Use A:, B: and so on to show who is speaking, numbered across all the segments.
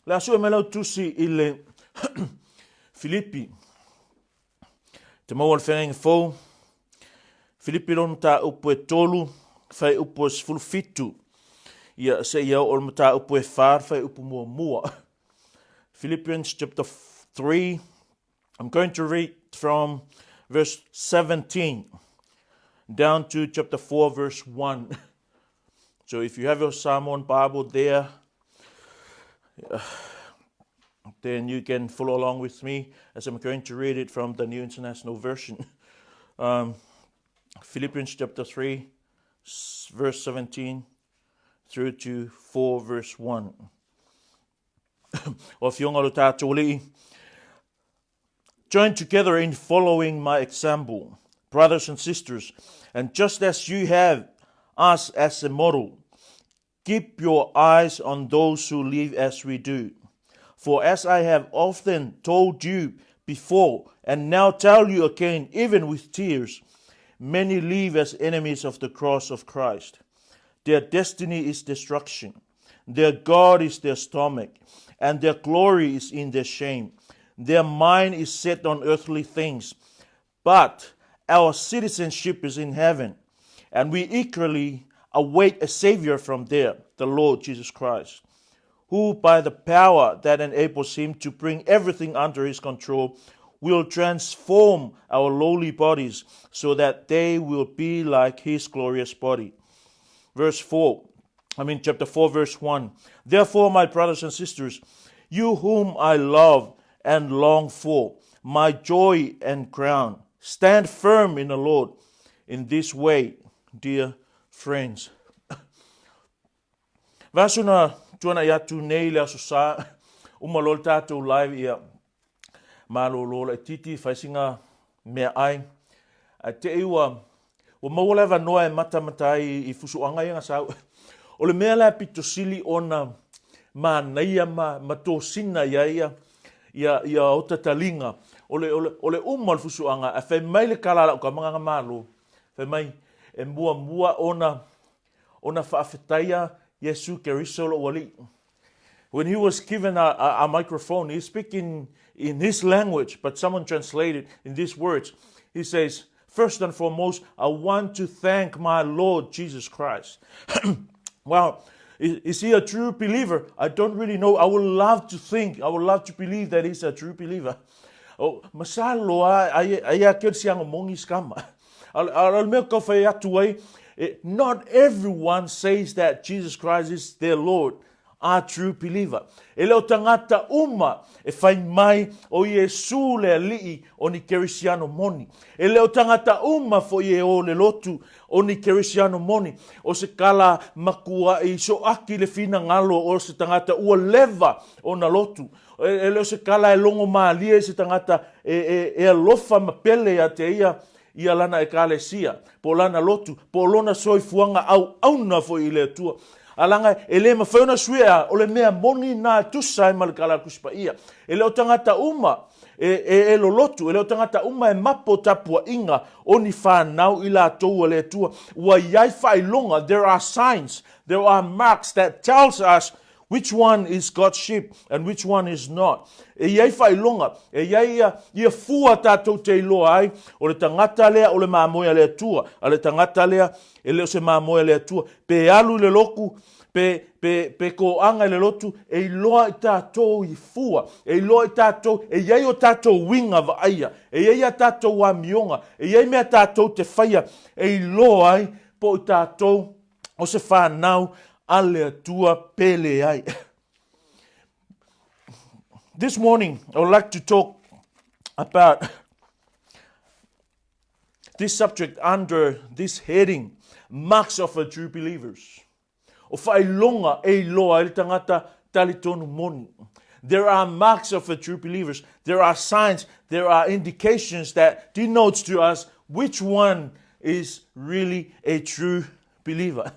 A: Le a sue mai lau tusi i le Filipi. Te maua le whengainga fou. Filipi lona mataupu e tolu, fuaiupu e 17, ia seia oo le mataupu e fa, fuaiupu muamua. Philippians chapter 3, I'm going to read from verse 17 down to chapter 4, verse 1. So if you have your Samoan Bible there, then you can follow along with me as I'm going to read it from the New International Version. Philippians chapter 3, verse 17 through to 4, verse 1. O Afioga lo tātou alii, Join together in following my example, brothers and sisters, and just as you have us as a model, keep your eyes on those who live as we do. For as I have often told you before, and now tell you again, even with tears, many live as enemies of the cross of Christ. Their destiny is destruction. Their God is their stomach, and their glory is in their shame. Their mind is set on earthly things, but our citizenship is in heaven, and we eagerly await a Savior from there, the Lord Jesus Christ, who by the power that enables him to bring everything under his control will transform our lowly bodies so that they will be like his glorious body. Verse 4, I mean, chapter 4, verse 1. Therefore, my brothers and sisters, you whom I love and long for, my joy and crown, stand firm in the Lord in this way, dear friends. Vaiaso na tuanai atu nei le Aso Sa, uma loa le tatou live ia malōlō laitiiti fai singa meaai. Ae te i ua ua maua le avanoa e matamata ai i fusuaga ia na sau. O le mea la e pito sili ona manaia ma ma tosina ia ia ia ia ota taliga o le o le o le uma o le fusuaga ae fai mai le kala a lau tama na malo. Fai mai e muamua ona ona faafetaia Iesu Keriso lou Alii. When he was given a, a, a microphone, he speaking in his language, but someone translated in these words. He says, First and foremost, I want to thank my Lord Jesus Christ. well, is, is he a true believer? I don't really know. I would love to think, I would love to believe that he's a true believer. Oh, masalo ai ai a ke sianga mongi skama. A o le mea kau whai atu ai, not everyone says that Jesus Christ is their Lord, a true believer. E le o tagata uma e whai mai o Iesu le alii o ni Kerisiano moni. E le o tagata uma fo i e o le lotu o ni Kerisiano moni. O se kala makua i so aki le whina ngalo o se tagata ua leva o na lotu. E, e le o se kala e longo malie i se tagata e, e, e alofa ma pele ia te ia ia lana Ekalesia, po o lana lotu, po o lona soifuaga auauna foi i le Atua. A laga e le mafai ona suia, o le mea moni na e tusa ai ma le Kala Tusi Paia. E le o tagata uma e, e, e lolotu, e le o tagata uma e mapo tapuaiga o ni fanau i latou a le Atua. Ua i ai faailoga, there are signs, there are marks that tells us Which one is God's sheep and which one is not? E i ai faailoga, e i ai ia, ia fua tātou te iloa ai, o le tagata lea o le mamoe a le Atua, a le tagata lea e le o se mamoe a le Atua. Pe alu i le loku, pe, pe, pe kōaga i le lotu, e iloa i tātou i fua, e iloa i tātou, e i ai o tātou uiga vaaia, e i ai a tātou amioga, e i ai mea tātou te whaia, e iloa ai po i tātou o se whanau a le Atua pele ai. This morning, I would like to talk about this subject under this heading, Marks of a True Believers. O whailonga e iloa e le tangata talitonu moni. There are marks of a true believers. There are signs, there are indications that denotes to us which one is really a true believer.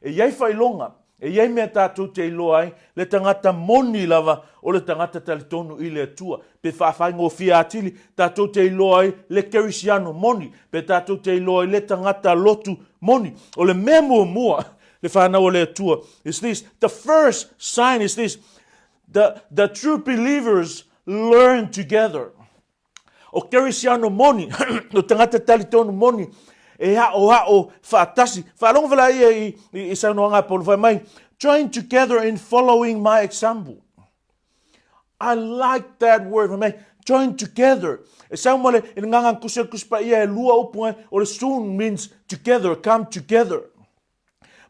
A: E i ai whailonga, e i ai mea tātou te iloa ai, le tangata moni lava o le tangata talitonu i le Atua. Pe whaawhaingofia atili, tātou te iloa ai le kerisiano moni, pe tātou te iloa ai le tangata lotu moni. O le mea muamua, le whanau o le Atua, is this, the first sign is this, The, the true believers learn together. O Kerisiano moni, o tagata talitonu moni, e aʻoaʻo faatasi. Faalogo vela ia i, i, i saunoaga a Paulo fai mai, join together in following my example. I like that word, fai mai, join together. E sau ma le, i le gaga kusi o le Tusi Paia e lua upu ngai, o le soon means together, come together.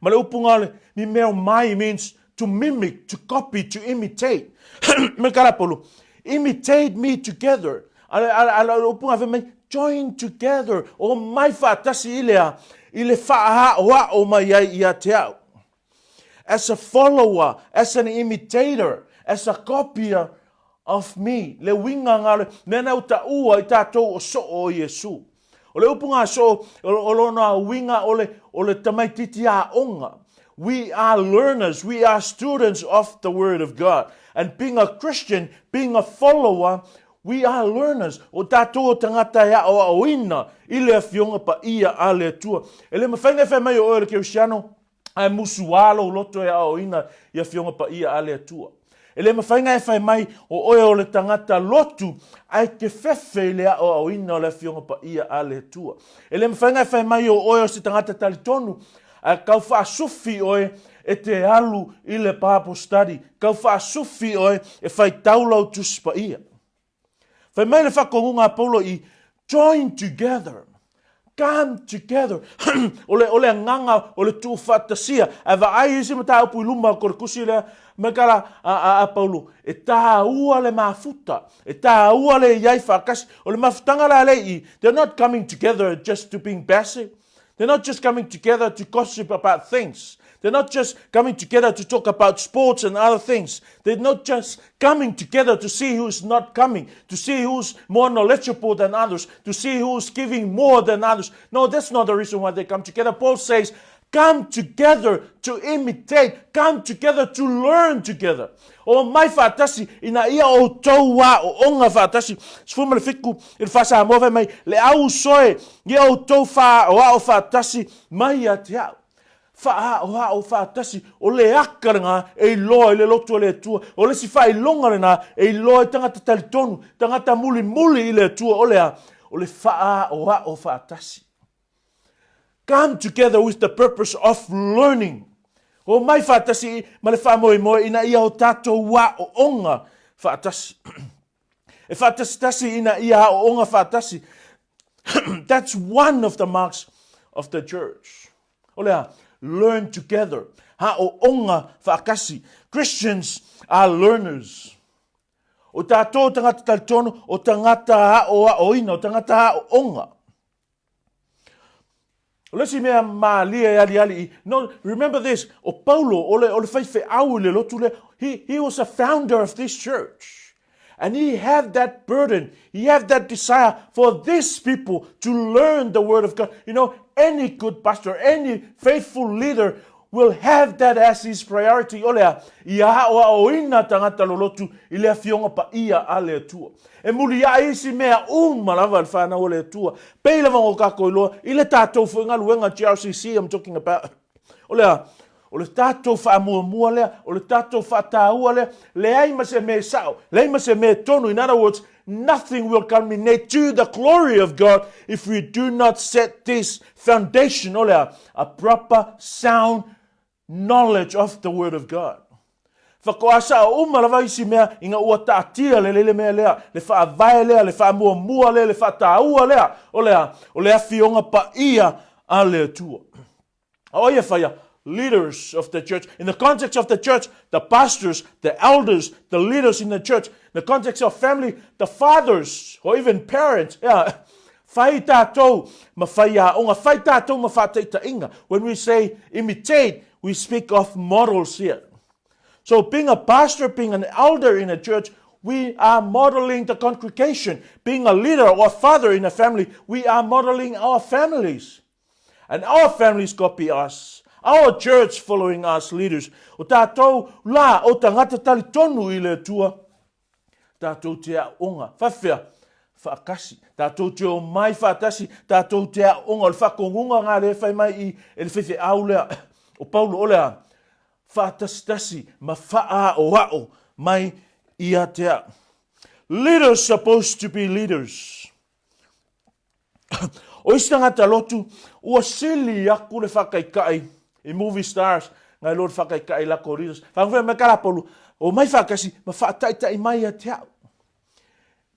A: Ma le upu nga le mimeo mai means to mimic, to copy, to imitate. Me kala Paulo, imitate me together. Ale, ale, ale, ale upu nga mai, join together, o mai whaatasi i lea, i le whaaoao mai ai ia te au. As a follower, as an imitator, as a copier of me. Le winga ngā le, mea na uta ua i tātou o soo o Iesu. O le upu ngā soo, o lona uiga o le, o le tamaititi aoga. We are learners, we are students of the word of God. And being a Christian, being a follower, we are learners. O tātou o tangata e aoaoina i le Afioga Paia a le Atua. E le mawhai ngai whai mai o oe le Kerisiano, Ae musuā lou loto e aoaoina i Afioga Paia a le Atua. E le mawhai nga e whai mai o oe o le tangata lotu ae te fefe i le aoaoina o le Afioga Paia a le Atua. E le mawhai nga e whai mai o oe o se tangata talitonu ae kau whaasufi oe e te alu i le Bible study, kau whaasufi oe e whai tau lau Tusi Paia. Fai mai le whakongunga a Paulo i join together. Come together. o le, o le anganga o le tuufaatasia. Ae vaai isi mataupu i luma o le kusi lea, me kala a, a, a Paulo, e tāua le mafuta, e tāua le iai whaakasi. O le mafutanga la le i, they're not coming together just to being passive. They're not just coming together to gossip about things. They're not just coming together to talk about sports and other things. They're not just coming together to see who's not coming, to see who's more knowledgeable than others, to see who's giving more than others. No, that's not the reason why they come together. Paul says, come together to imitate, come together to learn together. O mai faatasi ina ia outou aoaoga faatasi. 17 i le faa-Samoa fai mai, le au soe ia outou faaoao faatasi mai ia te au. Faaoao faatasi, o le aka lena e iloa i le lotu a le Atua. O le isi faailoga lena e iloa i tagata talitonu, tagata mulimuli i le Atua, o le a? O le faaoao faatasi. Come together with the purpose of learning. O mai faatasi ma le faamoemoe ina ia o tātou aoaoga faatasi. E faatasitasi ina ia aoaoga faatasi. That's one of the marks of the church. O le a? Learn together. Aoaoga faakasi. Christians are learners. O tātou tangata talitonu, o tangata aoaoina, o tangata aoaoga. O le isi mea mālie e aliali i, no, remember this, o Paulo, o le, o le faifeau i le lotu lea, he, he was a founder of this church. And he had that burden, he had that desire for these people to learn the word of God. You know, any good pastor, any faithful leader will have that as his priority. O lea, ia aoaoina tagata lolotu i le afioga paia a le Atua. E muliaʻi isi mea uma lava i le whanau o le Atua. Pei lava o kākou iloa, i le tātou foi galuega GRCC I'm talking about. O lea, o le tātou faamuamua lea, o le tātou faataua lea, leai ma se mea sao, leai ma se mea tonu. In other words, nothing will culminate to the glory of God if we do not set this foundation, o lea, a proper sound knowledge of the word of God. Whakoa sao uma lava isi mea i nga ua taatia le lele mea lea, le faavae lea, le faamuamua lea, le faataua lea, o lea, o le afioga paia a le Atua. O ia whaia, leaders of the church. In the context of the church, the pastors, the elders, the leaders in the church. In the context of family, the fathers or even parents. Yeah. Whai tātou ma whai aonga, whai tātou ma whātaitainga. When we say imitate, we speak of models here. So being a pastor, being an elder in a church, we are modeling the congregation. Being a leader or a father in a family, we are modeling our families. And our families copy us. Our church following us leaders. O tātou la, o tangata tali tonu i le Atua, tātou te aonga. Whawhea, whaakasi. Tātou te o mai whaatasi, tātou te aonga. O le whakongunga ngā le whai mai i e le whewhe au lea. O Paulo o lea, whaatasitasi ma whaaoao. mai ia te au. Leaders supposed to be leaders. O isi tagata lotu, ua sili aku le whakaikai i movie stars, ngai lo le whakaikai lako leaders. Whangawhea mai ka Paulu, o mai whakasi, ma whaataitai mai ia te au.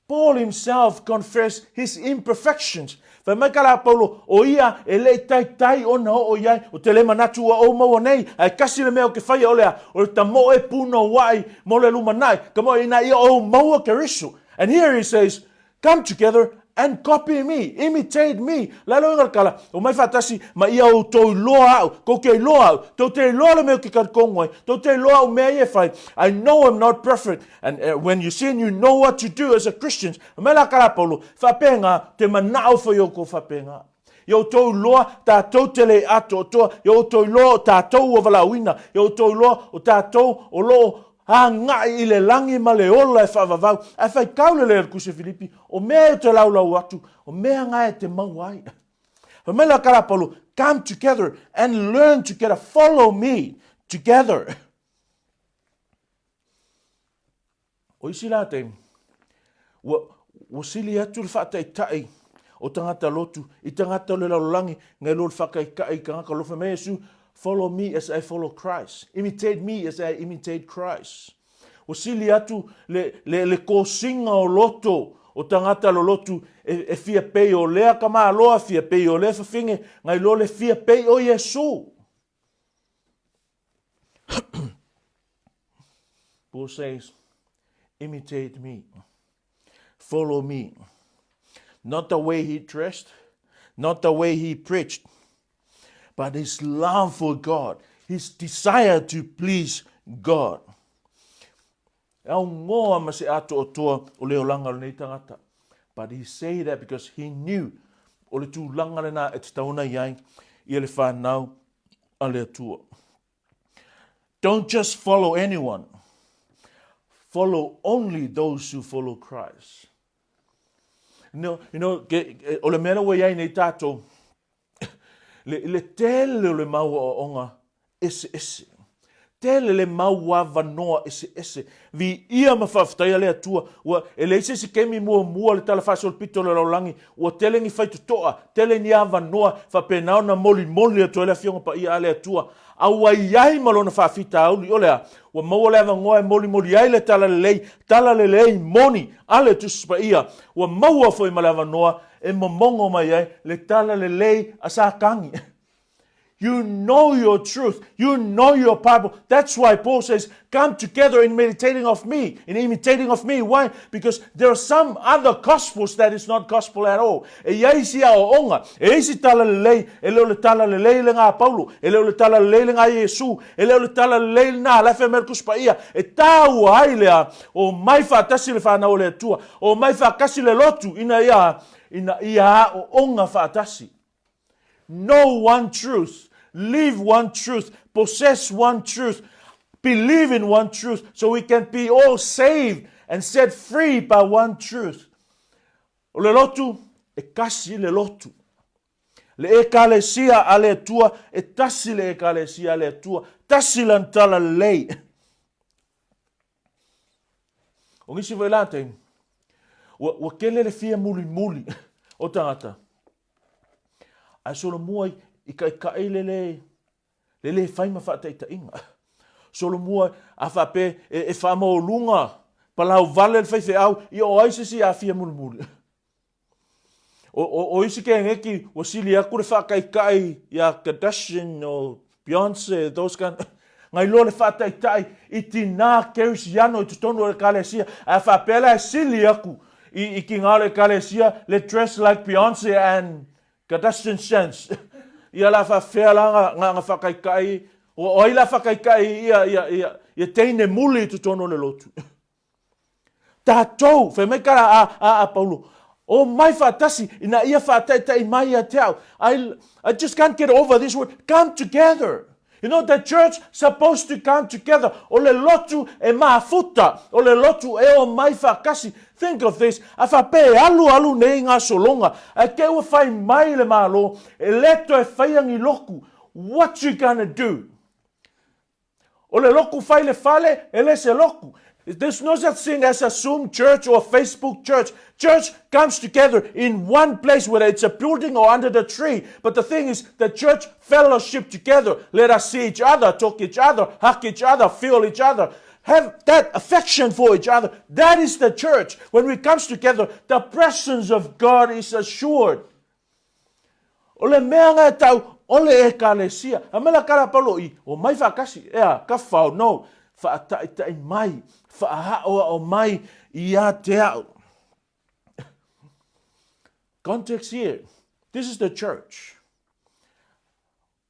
A: Paul himself confessed his imperfections. Fai mai ka la Paulo, o ia e le i taitai ona oo i ai, o te le manatu ua ou maua nei, ae kasi le mea o ke whaia o lea, o le tamoe punouai mo le lumanai, ka moe ina ia ou maua Keriso. And here he says, Come together and copy me, imitate me. Lalo inga le kala, o mai whaatasi, ma ia o tou iloa au, kou te iloa au, tou te iloa le mea o ke karikongo ai, tou te iloa au mea i e whai. I know I'm not perfect. And uh, when you sin, you know what to do as a Christian. Mai la kala Paulo, whapenga, te manao whai o ko whapenga. I outou iloa, tātou te le atoatoa, i outou iloa o tātou ua valaauina, i outou iloa o tātou o lo o agai i le lagi ma le ola e faavavau. Ae faitau le lea o le Tusi a Filipi, o mea e te laulau atu, o mea nga e te maua ai. Fai mai la kala Paulo, come together and learn together, follow me together. O isi la taimi, ua, ua sili atu le faataitai o tagata lotu i tagata o le lalolagi ngai lo le faakaikai i tagata alofa mai Iesu, follow me as I follow Christ. Imitate me as I imitate Christ. Ua sili atu le, le, le kosiga o loto o tagata lolotu e, e fia pei o lea kamaloa, fia pei o lea fafine, ngai lo le fia pei o Iesu. Paul says, imitate me, follow me. Not the way he dressed, not the way he preached, but his love for God, his desire to please God. E aungoa ma se atoatoa o le olanga o lenei tangata. But he say that because he knew o le tulaga lena e tatau ona i ai ia le whanau a le Atua. Don't just follow anyone. Follow only those who follow Christ. You know, you know ke, o le mea la ua iai nei tātou, le, le tele o le mau aoaoga eseese. Tele le mau avanoa eseese. Viia ma faafetaia le Atua, ua e leai se isi kemi muamua le Tala Faasolopito o le Lalolagi, ua tele ni faitotoa, tele ni avanoa faapena ona molimoli atu ai le Afioga Paia a le Atua, a ua i ai ma lona faafitauli, o le a? Ua maua le avanoa e molimoli ai le Talalelei, Talalelei moni a le Tusi Paia, ua maua foi ma le avanoa e momogo mai ai le Talalelei a Satani. You know your truth. You know your Bible. That's why Paul says, come together in meditating of me, in imitating of me. Why? Because there are some other gospels that is not gospel at all. E iai isi aoaoga, e iai isi talalelei, e le o le talalelei lena a Paulo, e le o le talalelei lena a Iesu, e le o le talalelei lena a la e fai mai le Tusi Paia, e taua ai le a, omai faatasi le whanau o le Atua, omai faatasi le lotu ina ia, ina ia aoaoga faatasi. Know one truth, live one truth, possess one truth, believe in one truth, so we can be all saved and set free by one truth. O le lotu, e kasi le lotu. Le ekalesia a le Atua, e tasi le ekalesia a le Atua, tasi lana talalelei. O nisi foi la taimi, ua, ua kele le fia mulimuli o tagata. Ae solomua i, i kaikai le le, le le fai ma faataitaiga. Solomua a faape e, e faamaualuga palau vale le faifeau ia o ai se isi a fia mulimuli. O, o, o isi keneki ua sili atu le faataitai ia Kardashian o Beyonce, those kind ngai loa le faataitai i tinā kerisiano i totonu o le ekalesia. Ae faapea la e sili atu i, i tinā o le ekalesia le dress like Beyonce and Kardashian sense. Ia la faafefea la nga, nga, nga faataitai, o, o ai la faataitai ia, ia, ia, ia teine muli i totonu o le lotu. Tātou, fai mai ka a, a, a Paulo, o mai faatasi ina ia faataitai mai ia te au. I, I just can't get over this word, come together. You know, the church supposed to come together. O le lotu e mafuta, o le lotu e o mai faakasi. Think of this, a faapea e alu alu nei ngā solonga, ae te ua whai mai le Malo, e le toe whaia ni loku. What you gonna do? O le loku fai le fale, e le se loku. There's no such thing as a Zoom church or a Facebook church. Church comes together in one place, whether it's a building or under the tree. But the thing is, the church fellowship together. Let us see each other, talk each other, hug each other, feel each other. Have that affection for each other. That is the church. When we comes together, the presence of God is assured. O le mea nga e tau, o le ekalesia. A mea la kala paulo i, o mai whaakasi, ea, ka whao, no. Whaataitai mai, whaahao ao mai i a te au. Context here, this is the church.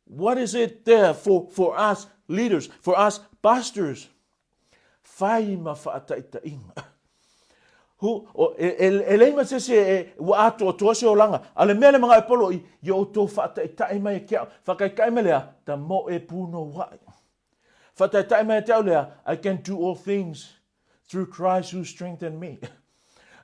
A: What is it there for, for us leaders, for us pastors? Whai ma whaataitaiga. Hu, o, e, e, e lei ma se se e, ua atoa toa se olanga. A le mea le manga e polo i, i o tō whaataitai mai e ke au. Whakaikai mai lea, ta mo e pūno wai. Whakataitai mai te au lea, I can do all things through Christ who strengthened me.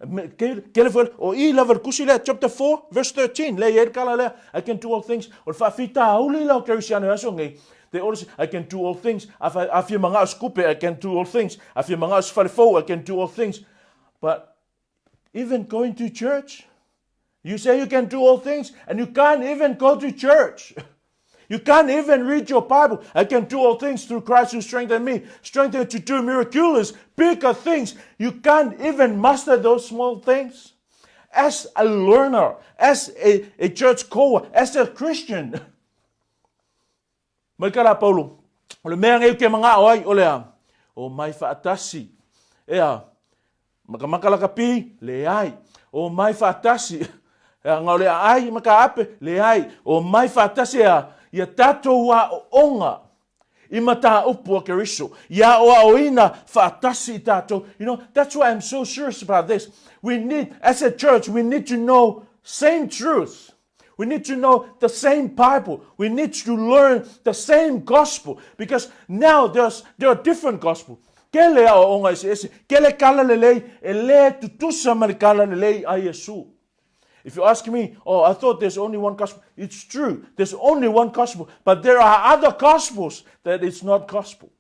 A: Ke le foe, o i lava le kusi lea, chapter 4, verse 13, lea i e kala lea, I can do all things. O le whaafita auli la o Kerisiano aso ngei, they always say, I can do all things. A fia manga o skupe, I can do all things. A fia manga o sfale I can do all things. But even going to church, you say you can do all things and you can't even go to church. You can't even read your Bible. I can do all things through Christ who strengthened me. Strengthened to do miraculous, bigger things. You can't even master those small things. As a learner, as a, a church goer, as a Christian. Mai ka la Paulo, o le mea ngei ke manga o ai o le a, o mai whaatasi, ea, makamaka la ka pi, le ai, o mai whaatasi, ea, ngā o le ai ma ka ape, le ai, o mai whaatasi ea, ia tātou a o onga, i mata upu a Keriso, ia o a oina whaatasi i tātou. You know, that's why I'm so serious about this. We need, as a church, we need to know same truth. We need to know the same Bible. We need to learn the same gospel because now there's, there are different gospel. Ke le ao onga ese ese, ke le kala le lei, e le tutusa ma le kala le lei a Yesu. If you ask me, oh, I thought there's only one gospel. It's true. There's only one gospel. But there are other gospels that it's not gospel.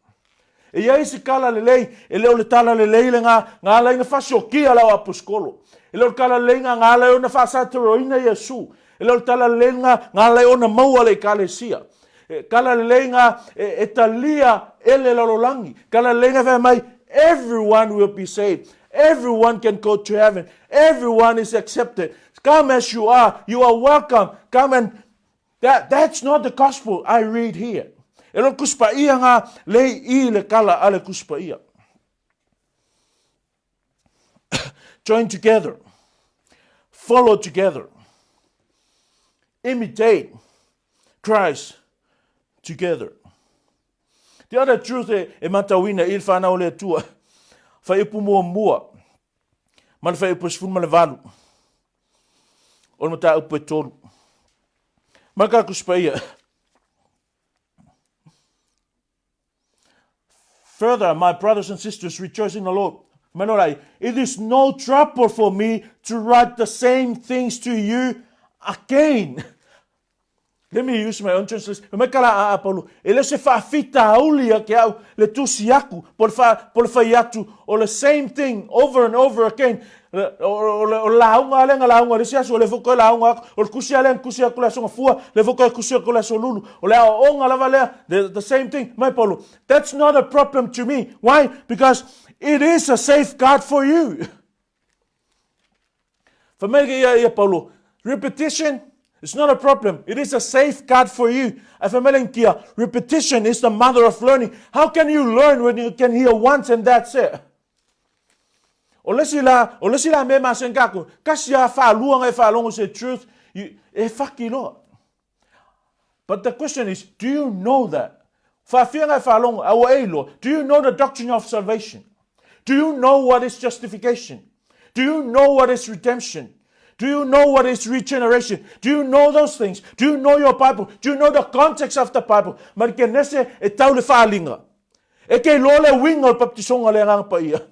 A: E iai se kala lelei, e le o le tala lelei le ngā, ngā lai na whasiokia lau aposkolo. E le o le kala lelei ngā ngā lai o na whaasataroina Iesu. E le o le tala lelei ngā, ngā lai o na maua le ekalesia. E, kala lelei ngā e, e talia e le lalolagi. Kala lelei ngā whai mai, everyone will be saved. Everyone can go to heaven. Everyone is accepted. Come as you are. You are welcome. Come and That, that's not the gospel I read here. E lo kuspa ia ngā lei i le kala a le kuspa ia. Join together. Follow together. Imitate Christ together. The other truth e, e matauina i le whanau le tua, whai upu mua mua, ma le whai upu sefulu ma le valu. O le mataupu e tolu. Ma ka kuspaia. Further, my brothers and sisters, rejoice in the Lord. Manorai, it is no trouble for me to write the same things to you again. Let me use my own translation. Mai kala a a Paulo, e le se faafitauli a ke au le tusi aku, po le, fa, po le fai atu, o le same thing over and over again. O, o, o, o lauga ale nga lauga le si aso, le foko e lauga aku, o le kusi ale nga kusi aku le aso fua, le foko e kusi aku le aso lulu. O le aoaoga lava lea, the, the same thing. Mai Paulo, that's not a problem to me. Why? Because it is a safeguard for you. Fai mai ia ia Paulo, repetition is not a problem. It is a safeguard for you. Ai fai mai le kia, repetition is the mother of learning. How can you learn when you can hear once and that's it? O le si la, o le si la me ma sen kako, kasi a whaalua ngai whaalongo se truth, you, e whaki loa. But the question is, do you know that? Whaafia ngai whaalongo, aua e iloa, do you know the doctrine of salvation? Do you know what is justification? Do you know what is redemption? Do you know what is regeneration? Do you know those things? Do you know your Bible? Do you know the context of the Bible? Ma ke nese e tau le whaalinga. E ke iloa le uiga o le baptisoga le Agaga Paia.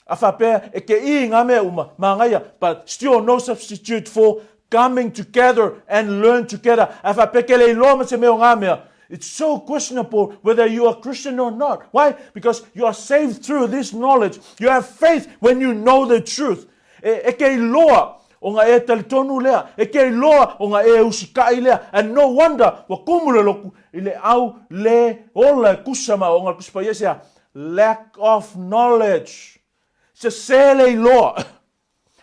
A: A faapea e ke i ngā mea uma, māngaia, but still no substitute for coming together and learn together. A faapea ke le iloa ma se mea o ngā mea. It's so questionable whether you are Christian or not. Why? Because you are saved through this knowledge. You have faith when you know the truth. E, e ke iloa o nga e talitonu lea, e ke iloa o nga e usika'i lea. And no wonder, ua kumu le loku i le au le ola e kusa ma o nga kusi paia se a lack of knowledge. Sese le iloa.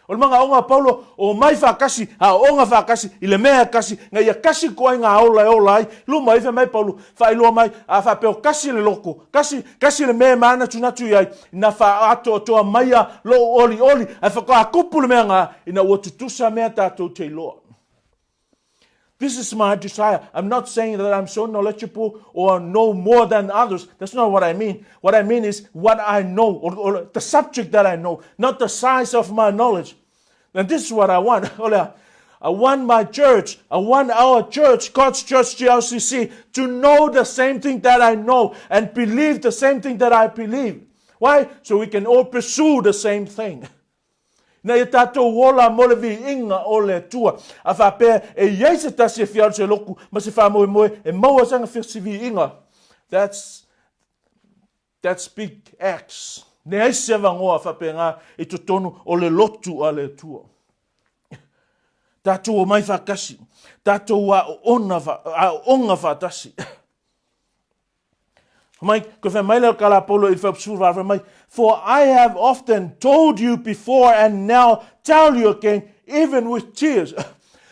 A: O le magaoga a Paulo, omai faatasi, aooga faatasi, i le mea e kasi, ina ia kasi ituaiga ola e ola ai. Luma ai fai mai Paulo, faailoa mai, a faapea o kasi le loko, kasi, kasi le mea e mānatunatu i ai, ina faaatoatoa maia lou olioli, ae faatoa kupu le mea na, ina ua tutusa mea tatou te iloa. This is my desire. I'm not saying that I'm so knowledgeable or know more than others. That's not what I mean. What I mean is what I know, or, or the subject that I know, not the size of my knowledge. And this is what I want. I want my church, I want our church, God's Church GLCC, to know the same thing that I know and believe the same thing that I believe. Why? So we can all pursue the same thing. Ina ia tatou ola mo le viiga o le Atua. A faapea e i ai se tasi e fia alu se loku ma se faamoemoe e maua sana fesiviiga, that's, that's big X. Leai se avanoa faapena i totonu o le lotu a le Atua. Tatou omai faatasi, tatou aoona, aooga faatasi. Mai, ko whai mai leo kala Paulo i whai whai mai, For I have often told you before and now tell you again, even with tears.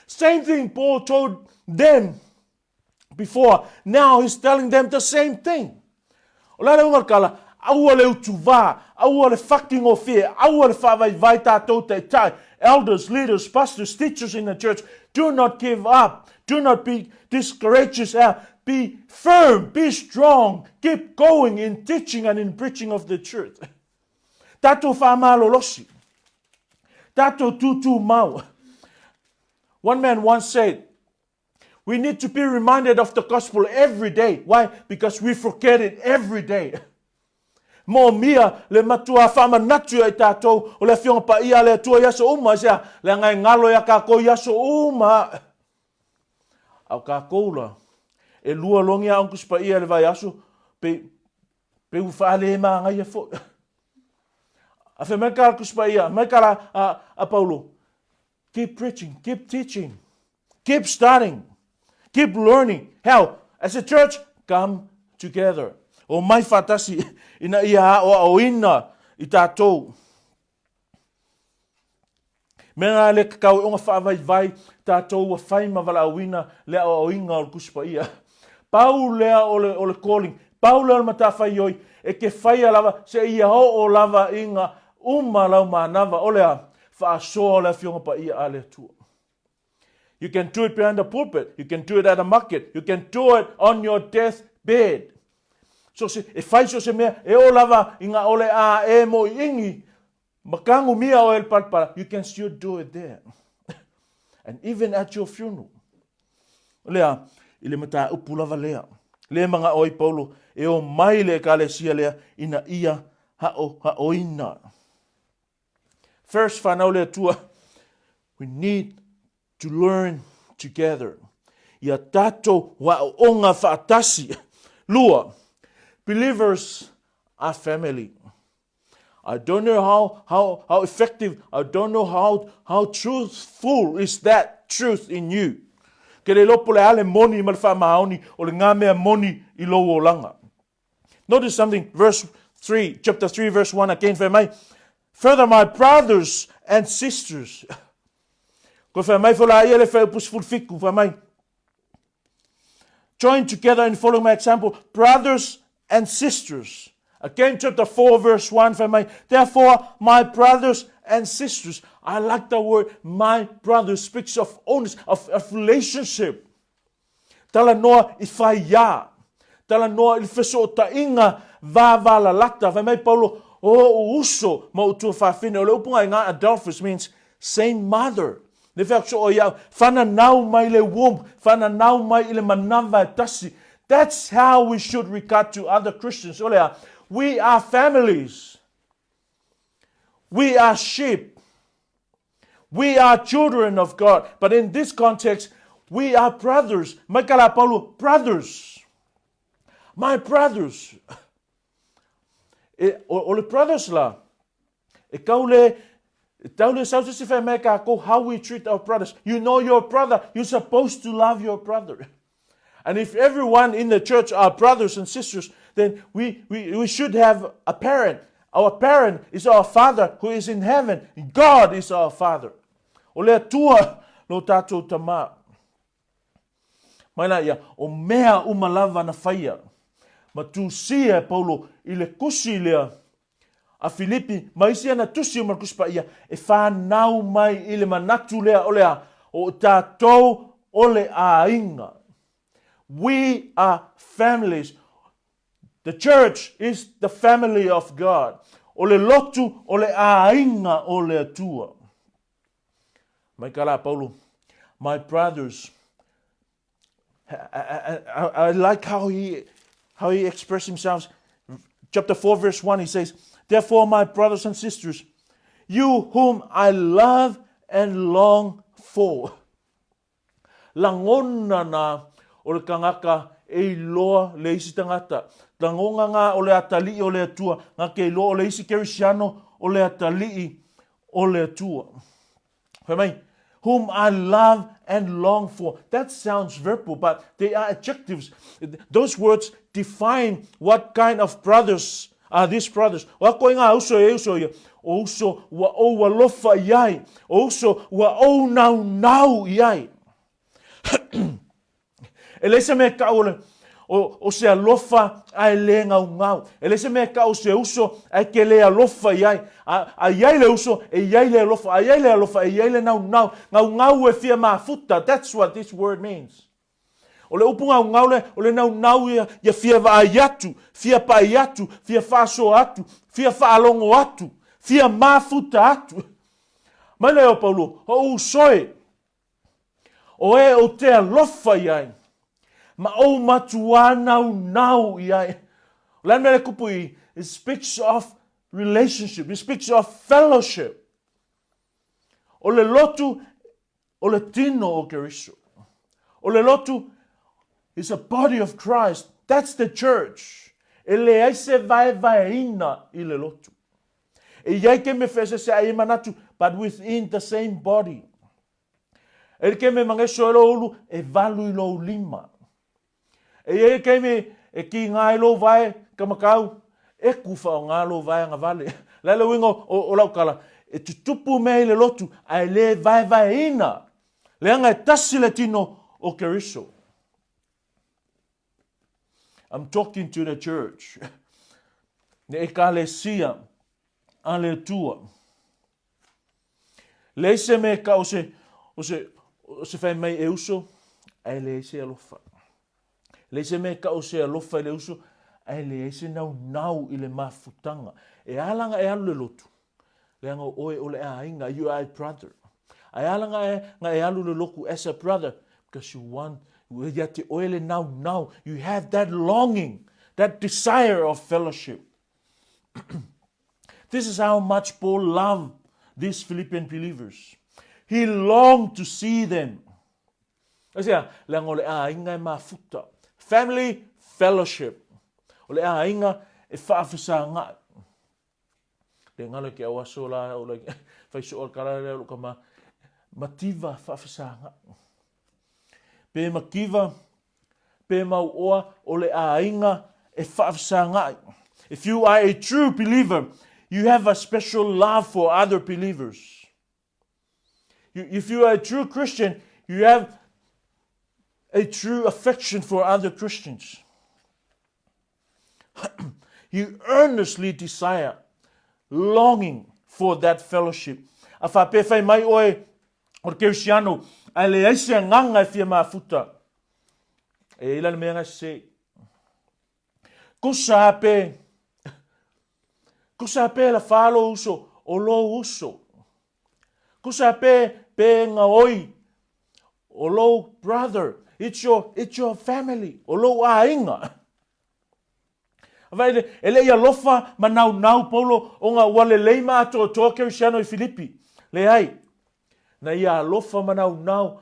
A: Same thing Paul told them before. Now he's telling them the same thing. O le ale unga kala, aua le utuvā, aua le fucking ofie, aua le whaavaivai tātou taitai. Elders, leaders, pastors, teachers in the church, do not give up. Do not be discouraged. Be firm, be strong, keep going in teaching and in preaching of the truth. Tātou whāmalolosi. Tātou tūtū mau. One man once said, we need to be reminded of the gospel every day. Why? Because we forget it every day. Moomia le matua faamanatu ia i tatou o le Afioga Paia a le Atua i aso uma, aisea, leaga e galo ia kakou i aso uma. A o kakou la, e lua logi a Uncus Paia i le vaiaso, pe, pe ua faale magaia foi. A fai mai ka Uncus Paia, mai ka la a, a Paulo, Keep preaching, keep teaching, keep studying, keep learning. How? As a church, come together. O mai whātasi ina ia aoaoina i tātou. Me ngā le kakau e onga whaavaivai tātou ua whai ma walaauina le aoaoinga o le Tusi Paia. Pau lea o le, o le calling, pau lea o le matawhaioi, e ke whaia lava se ia oo lava inga uma lau manava, o lea, faasoa o le Afioga Paia a le Atua. You can do it behind the pulpit, you can do it at a market, you can do it on your death bed. So se, e whai so se mea, e o lava i ngā ole a e mo i ingi, makangu mia o el palpala, you can still do it there. And even at your funeral. Lea, i le mataupu lava lea. Le manga oi Paulo, e o mai le ekalesia lea, ina ia hao haoina. First, whanau le Atua, we need to learn together. Ia tatou wa'aoga faatasi. Lua, believers are family. I don't know how, how, how effective, I don't know how, how truthful is that truth in you. Ke le iloa po le a le moni ma le faamaoni o le ngā mea moni i lou olaga. Notice something, verse 3, chapter 3, verse 1 again, fai mai, Further, my brothers and sisters. Koe fai mai fo la ia le fai upu fiku, fai mai, Join together in following my example, brothers and sisters. Again, chapter 4, verse 1, fai mai, Therefore, my brothers and sisters. I like the word my brothers speaks of oneness, of, of relationship. Talanoa i whaiā. Talanoa i le fesootaiga vāvālalata. Fai mai Paulo, O o'u uso ma o'u tuafafine. O le upu ngai ngā adelphus means same mother. Le whea so o iau, whananau mai le womb, whananau mai i le manawa e tasi. That's how we should regard to other Christians. O lea, we are families. We are sheep. We are children of God. But in this context, we are brothers. Mai ka la Paulo, brothers. My brothers. E, o, o le brothers la, e kau le, e tau le sau se se mai kākou how we treat our brothers. You know your brother, you're supposed to love your brother. And if everyone in the church are brothers and sisters, then we, we, we should have a parent. Our parent is our Father who is in heaven. God is our Father. O le Atua lo tātou tamā. Mai la ia, o mea uma lava na whaia. Ma tūsia e Paulo i le kusi lea a Filipi ma isi ana tusi o Markusi Paia e whānau mai i le manatu lea o le a, o tātou o le āinga. We are families. The church is the family of God. O le lotu o le āinga o le Atua. Mai ka la Paulo, my brothers, I, I, I, I like how he, how he expressed himself. Chapter 4, verse 1, he says, Therefore, my brothers and sisters, you whom I love and long for. Lagona na o le kangaka e iloa le isi tagata. Lagonga nga o le atalii o le Atua, nga ke iloa o le isi Kerisiano o le atalii o le Atua. Fai mai, whom I love and long for. That sounds verbal, but they are adjectives. Those words define what kind of brothers are these brothers. O ako i ngā uso e uso ia. O uso ua ou alofa i ai. O uso ua ou nau nau i ai. E leai se mea e kau o le, o, o se alofa ae le gaugau. E leai se mea e kau o se uso ae ke le alofa i ai. A, a i ai le uso, e i ai le alofa. A i ai le alofa, e i ai le naunau. Gaugau e fia mafuta. That's what this word means. O le upu gaugau le, o le naunau ia, ia fia vaai atu, fia pai atu, fia faasoa atu, fia faalogo atu, fia mafuta atu. Mai lea o Paulo, o uso e, O e ou te alofa i ai, ma ou matuā naunau i ai. O le a le mea le kupu i, it speaks of relationship, it speaks of fellowship. O le lotu, o le tino o Keriso. O le lotu is a body of Christ. That's the church. E leai se vaevaeina i le lotu. E i ai ke me whaesese ai e manatu, but within the same body. E like me mangeso e lou ulu, e walu i lou lima. E i ai ke me e ki ngā i lou vae, ka makau, e ku wha o ngā lou vae anga vale. Lai le uinga o, o lau kala, e tutupu mea i le lotu, a e le vaevaeina. Leaga e tasi le tino o Keriso. I'm talking to the church. Ne ekalesia a le Atua. Leai se mea ka o se, o se, o se fai mai e uso, ae leai se alofa. Leai se mea ka o se alofa i le uso, ae leai se naunau i le mafutaga. E ala nga e alu le lotu, Leaga o oe o le aiga, you are a brother. Ae ala nga e, nga e alu le loku as a brother, because you want, ia te oe le naunau, you have that longing, that desire of fellowship. This is how much Paul loved these Philippian believers. He longed to see them. Aisea, leaga o le aiga e mafuta. Family fellowship. O le aiga e faafesagai. Le ngalo ke au aso la o le fai so kala le o ka ma mativa faafesaga. Pe makiva, pe mau oa o le aiga e faafesagai. If you are a true believer, you have a special love for other believers. You, if you are a true Christian, you have a true affection for other Christians. You earnestly desire, longing for that fellowship. A faapea fai mai oe o le Kerisiano, ae leai se agaga e fia mafuta. E i ai la le mea nga se. Kusa pe, kusa pe la fa lou uso, o lou uso. Kusa pe, pe nga oi, o lou brother. It's your, it's your family, o lou aiga. Vaai, e le i alofa ma naunau Paulo ona ua lelei ma atoatoa Kerisiano i Filipi. Leai, na ia alofa ma naunau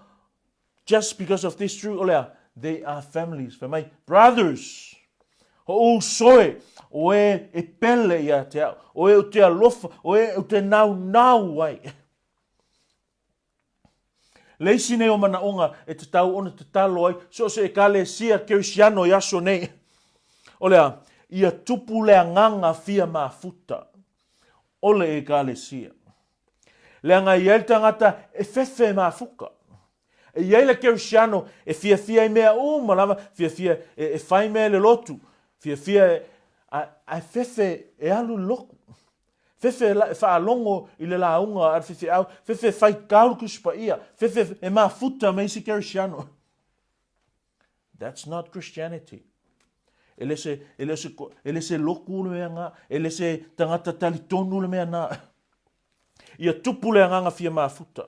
A: just because of this truth, o lea, they are families. Fai mai, brothers. O ou soe, o e e pele ia te au, o e ou te alofa, o e ou te naunau ai. Le isi nei o manaʻoga e tatau ona tatalo ai so o se Ekalesia Kerisiano i aso nei, o le a? Ia tupu le agaga fia mafuta o le Ekalesia. Leaga e i ai le tagata e fefe mafuka. E i ai le Kerisiano e fiafia i mea uma lava, fiafia e fai mea i le lotu, fiafia e, ae fefe e alu i le loku. Fefe e faalogo i le lauga a le faifeau, fefe e faitau le Tusi Paia, fefe e mafuta ma isi Kerisiano. That's not Christianity. E le se, e le se, e le se loku le mea ngā, e le se tagata talitonu le mea nā. Ia tupu le agaga fia mafuta.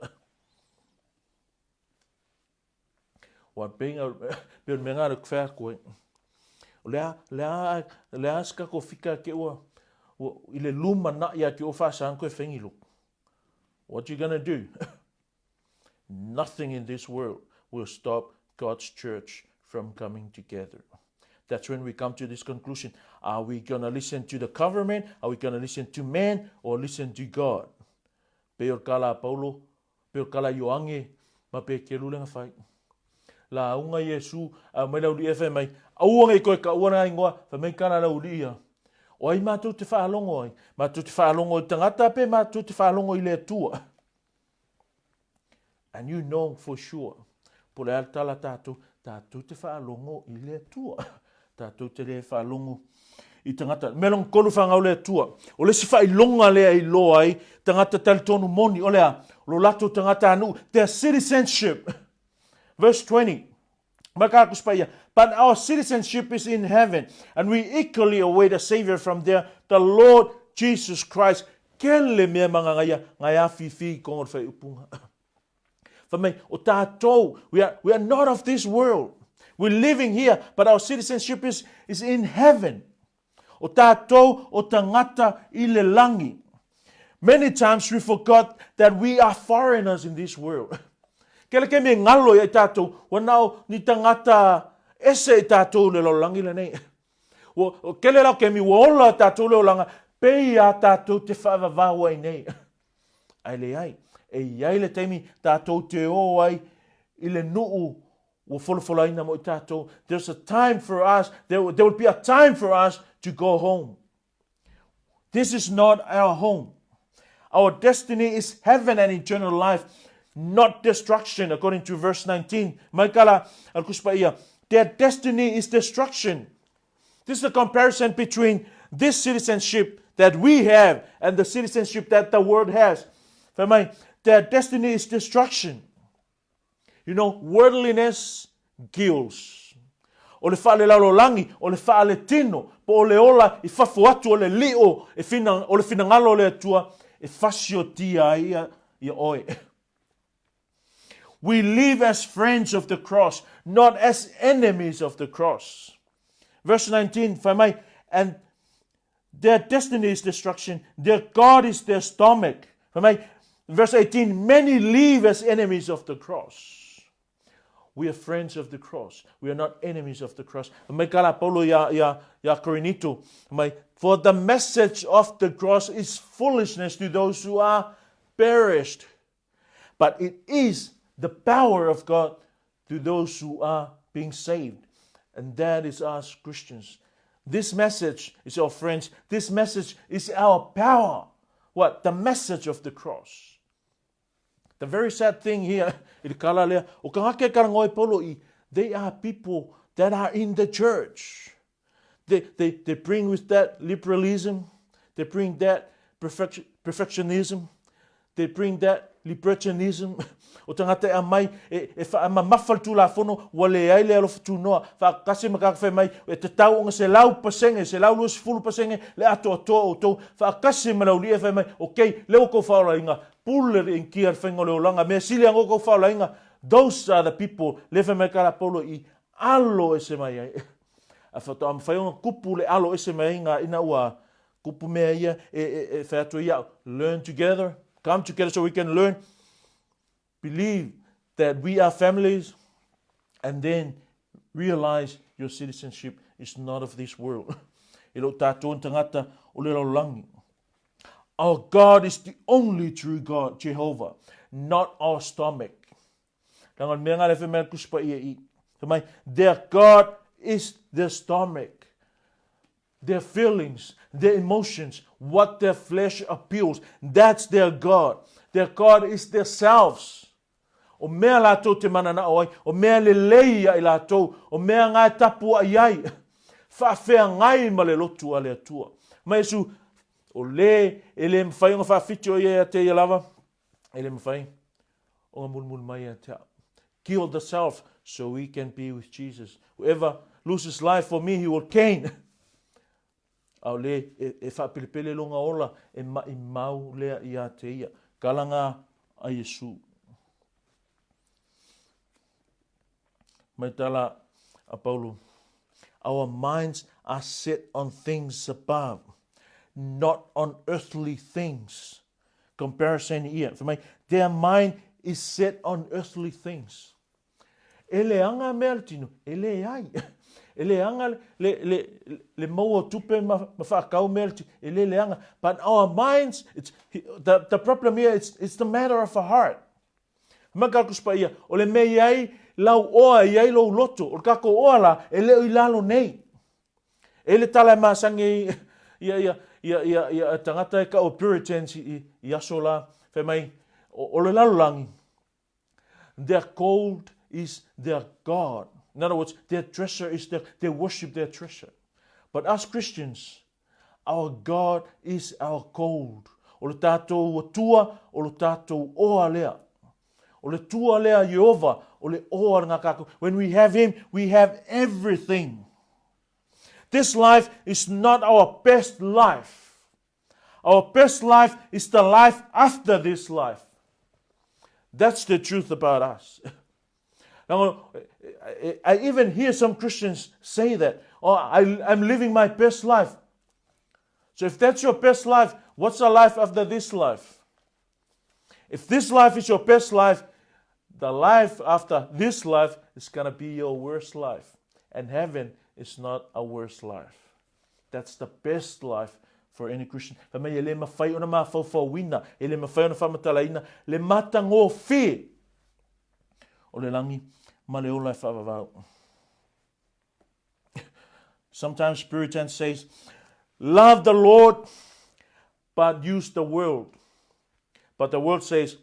A: Ua pei o le mea ngā le kwhea koe. O le a, le a, le a se kako fika ke ua, ua, i le luma na ia ke ua whaasang koe whengi loku. What you gonna do? Nothing in this world will stop God's church from coming together. That's when we come to this conclusion. Are we going to listen to the government? Are we going to listen to man or listen to God? Pe o kala Paulo, pe o kala Ioange, ma pe kelu lenga fai. La unga Iesu, a mai lau li e mai, aua nge koe ka ua ngai ngoa, fa mai kala lau li ia. O ai mātou te whaalongo ai? Mātou te whaalongo i tangata pe mātou te whaalongo i le Atua? And you know for sure, po le a le tala tātou, tātou te whaalongo i le Atua. Tātou te le whaalongo i tangata. Mea longa kolu whangau le Atua. O le si whailonga lea i loa ai, tangata talitonu moni, o lea, lo latou tangata anu, their citizenship. Verse 20. But our citizenship is in heaven, and we eagerly await a Savior from there, the Lord Jesus Christ. Ke le mea mangangaia, ngai a whiwhi i kongo whai upunga. Wha mai, o tātou, we are, we are not of this world. We're living here, but our citizenship is, is in heaven. O tātou o tangata i le langi. Many times we forgot that we are foreigners in this world. Kele ke me ngalo ia i tātou, ua nao ni tangata ese i tātou le lalolagi lenei. Ua, kele lau kemi ua ola tātou le olanga, pei a tātou te whaavavau ai nei. Ai le ai, e iai le taimi tātou te o ai i le nuu Ua folafolaina mo i tātou. There's a time for us, there, there will be a time for us to go home. This is not our home. Our destiny is heaven and eternal life, not destruction, according to verse 19. Mai kala al kuspaia. Their destiny is destruction. This is a comparison between this citizenship that we have and the citizenship that the world has. Their destiny is destruction. You know, worldliness kills. O le faalelalolagi, o le faaletino, po o le ola i fafo atu o le lio e fina, o le finagalo o le Atua e fasiotia ai ia, ia oe. We live as friends of the cross, not as enemies of the cross. Verse 19, whai mai, and Their destiny is destruction, their God is their stomach. Fai mai, verse 18, many live as enemies of the cross. We are friends of the cross. We are not enemies of the cross. Mai kala Paulo ia, ia, ia Korinito. Mai, for the message of the cross is foolishness to those who are perished. But it is the power of God to those who are being saved. And that is us Christians. This message is our friends. This message is our power. What? The message of the cross. The very sad thing here, they are people that are in the church. They, they, they bring with that liberalism, they bring that perfection, perfectionism, they bring that libertinism. O tangata e amai, e, e whaamamafa le tūlafono, ua leai le alofa tūnoa, whaakase ma kakawhai mai, e te tau onga se lau pasenge, se lau 20 pasenge, le ato atoa o tau, whaakase ma lau lie whai mai, okay, leo kou whaolainga, pule le inkia le whainga o le olanga, mea sili ango kou whaolainga, those are the people, le whai mai kara polo i alo e se mai ai. A whatoa mawhai onga kupu le alo ese mai ngā ina ua kupu mea ia e, e, e whai atu ia learn together, come together so we can learn, believe that we are families and then realize Your citizenship is not of this world. E le o tatou ni tagata o le lalolagi. Our God is the only true God, Jehovah, not our stomach. Leaga o le mea nga lea fai mai le Tusi Paia i i. Fai mai, their God is their stomach, their feelings, their emotions, what their flesh appeals, that's their God. Their God is their selves. O mea latou te mananao ai, o mea lelei ia i latou, o mea nga e tapuai ai. Faafeagai ma le lotu a le Atua. Mai Iesu, o le e le mafai ona faawhiti o ia ia te ia lava, e le mafai ona mulimuli mai ia te au. Kill the self so we can be with Jesus. Whoever loses life for me, he will gain. A o le e, e whaapelepele longa ola, e mai mau lea ia te ia. Kalanga a Iesu. Mai tala a Paulo. Our minds are set on things above, not on earthly things. Comparison ia. Fai mai, their mind is set on earthly things. E leaga mea le tino, e leai. E leaga le, le, le, le maua o tupe ma, ma whaakau mea le tino, e le leaga. But our minds, it's, the problem here, it's the matter of the heart. Mai ka Tusi Paia, o le mea i ai lau oa, i ai lou loto, o le kākou oa la, e le o i lalo nei. E le tala e masangi ai ia, ia, ia, ia, ia tagata e kau o Puritans i, i, i aso la, fai mai, o, o le lalolagi, their gold is their God. In other words, their treasure is their, they worship their treasure. But us Christians, our God is our gold. O le tātou Atua, o le tātou oa lea. O le tua lea Ieova, o le oa le ngā kākou. When we have him, we have everything. This life is not our best life. Our best life is the life after this life. That's the truth about us. Now, I even hear some Christians say that. Oh, I'm living my best life. So if that's your best life, what's the life after this life? If this life is your best life, the life after this life is going to be your worst life. And heaven is not a worse life. That's the best life for any Christian. Fai mai e le mawhai ona mafaufauina, e le mawhai ona whamatalaina, le matagofie o le langi ma le ola e whaavavau. Sometimes Puritans says, love the Lord, but use the world. But the world says,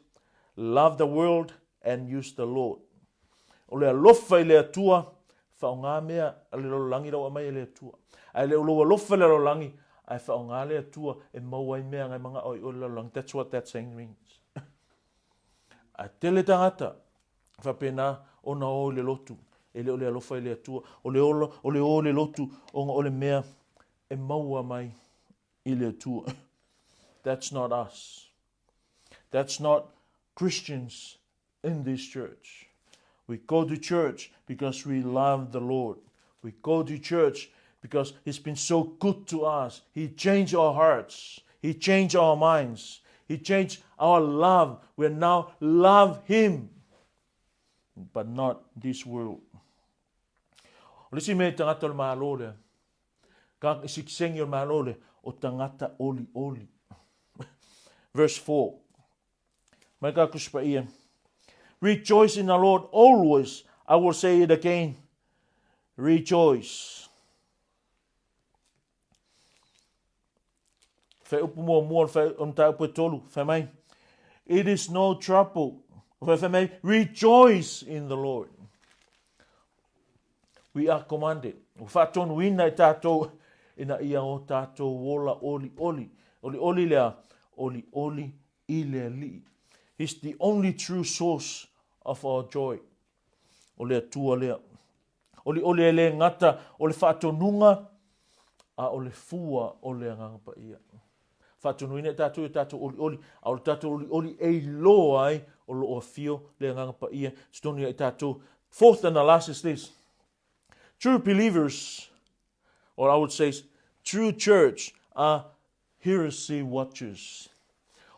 A: love the world and use the Lord. O le alofa i le Atua, whaonga mea a le lalolagi lau aumai e le Atua. Ae le o lou alofa i le lalolagi, ae whaonga le Atua e mau ai mea ngai manga oi o le lalolagi. That's what that saying means. Ae tele tagata, faapena ona o i le lotu, e le o le alofa i le Atua. O le ola, o le o i le lotu, ona o le mea e maua mai i le Atua. That's not us. That's not Christians in this church. We go to church because we love the Lord. We go to church because He's been so good to us. He changed our hearts. He changed our minds. He changed our love. We now love Him, but not this world. O le isi mea i tagata o le Malo lea, ka i sikisengi o le Malo lea, o tagata olioli. Verse 4. Mai ka Tusi Paia. Rejoice in the Lord always. I will say it again. Rejoice. Whai upu muamua o le mataupu e tolu. Whai mai. It is no trouble. Whai mai. Rejoice in the Lord. We are commanded. Ua faatonuina e tātou ina ia o tātou ola olioli. Olioli lea, olioli i le Alii. He's the only true source of our joy. O le Atua lea. Olioli e le gata o le faatonuga, a o le fua o le Agaga Paia. Faatonuina e tātou i o tātou olioli, a o le tātou olioli e iloa ai o lo o afio le Agaga Paia totonu ia i tātou. Fourth and the last is this. True believers, or I would say true church, are heresy watchers.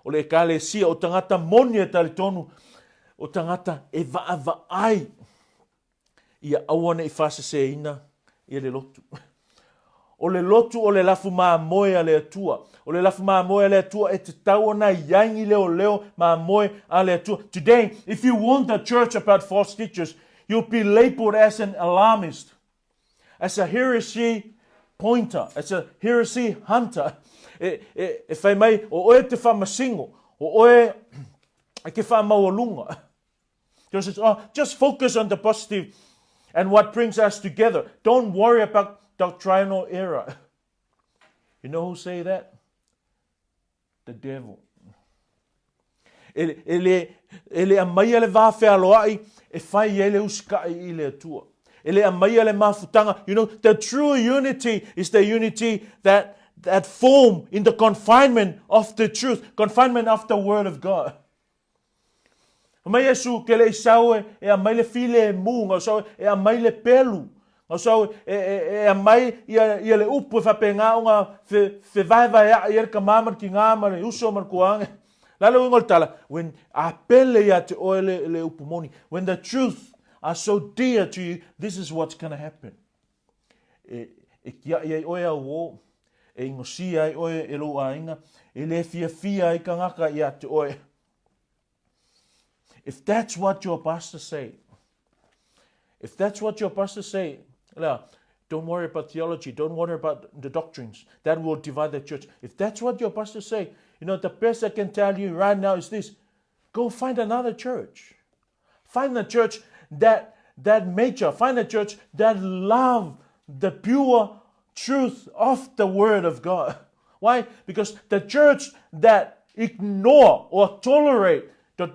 A: O le ekalesia o tagata moni e talitonu, o tagata e vaavaai ia aua ne i faseseina. ia le lotu. O le lotu o le lafu mamoe a le Atua. O le lafu mamoe a le Atua e tatau ona iai ni leoleo mamoe a le Atua. Today, if you warn the church about false teachers, you'll be labeled as an alarmist, as a heresy pointer, as a heresy hunter. E, e, e whai mai, o oe te whamasingo, o oe e ke whamaualunga. Just, oh, just focus on the positive and what brings us together. Don't worry about doctrinal error. You know who say that? The devil. E, e, le, e le amaia le vā whealoai e whai ai le usikai i le atua. E le amaia le mafutanga. You know, the true unity is the unity that, that form in the confinement of the truth, confinement of the word of God. Fai mai Iesu, Ke le i sau e, e amai le filemu, ngau sau e amai le pelu, ngau sau e, e, e amai ia, ia le upu e faapena ona fe, fevaevaeaʻi ai le kamā ma le kigā ma le uso ma le kuaage. La le uiga o le tala, when a pele ia te oe le, le upu moni, when the truth are so dear to you, this is what's gonna happen. E, e kiaʻi ai oe au ō, e ingosia ai oe e lou aiga, e le fiafia ai kangaka ia te oe. If that's what your pastor say, if that's what your pastor say, don't worry about theology, don't worry about the doctrines. That will divide the church. If that's what your pastor say, you know, the best I can tell you right now is this. Go find another church. Find a church that that major. Find a church that love the pure truth of the word of God. Why? Because the church that ignore or tolerate the,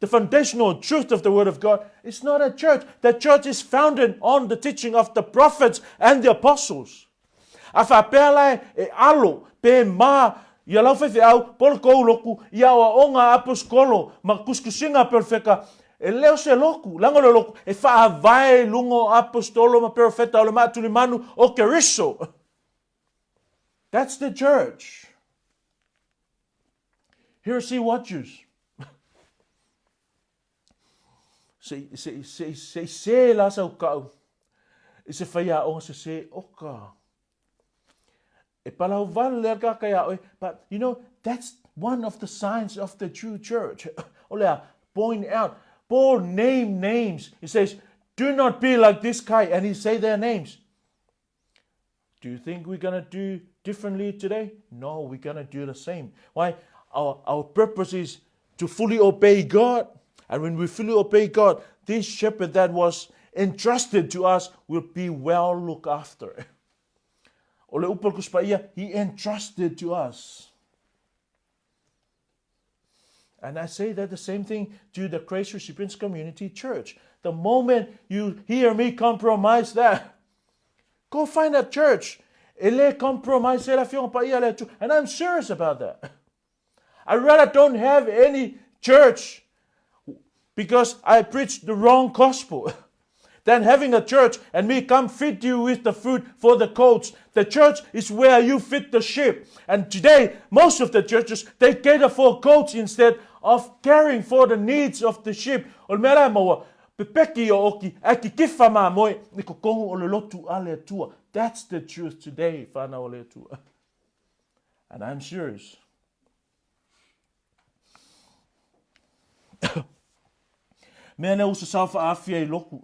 A: the foundational truth of the Word of God is not a church. The church is founded on the teaching of the prophets and the apostles. A faapea la e alo pe ma ia lau faifeau po o le kou loku i aoaoga a aposikolo ma kusikusiga a perofeka, e le o se loku, leaga o le loku e faavae i luga o aposetolo ma perofeta o le maatulimanu o Keriso. That's the church. Heresy watchers. Se i, se i, se i, se i sē la sau kau i se faiaoga sesē oka. E palau wale lea ka kai a oe, but you know, that's one of the signs of the true church. O lea, point out. Paul name names. He says, do not be like this guy, and he say their names. Do you think we're going to do differently today? No, we're going to do the same. Why? Our, our purpose is to fully obey God. And when we fully obey God, this shepherd that was entrusted to us will be well looked after. O le upu o le Tusi Paia, he entrusted to us. And I say that the same thing to the Grace Recipients Community Church. The moment you hear me compromise that, go find a church. E le compromise e la fionga paia le Atua. And I'm serious about that. I rather don't have any church because I preach the wrong gospel than having a church and me come feed you with the food for the coats. The church is where you feed the sheep. And today, most of the churches, they cater for goats instead of caring for the needs of the sheep. O le mea la e maua, pepeki o oki, ae kikifa mamoe i kokongu o le lotu a le Atua. That's the truth today, whanau o le Atua. And I'm serious. Mea nei usa sa whaafia i loku.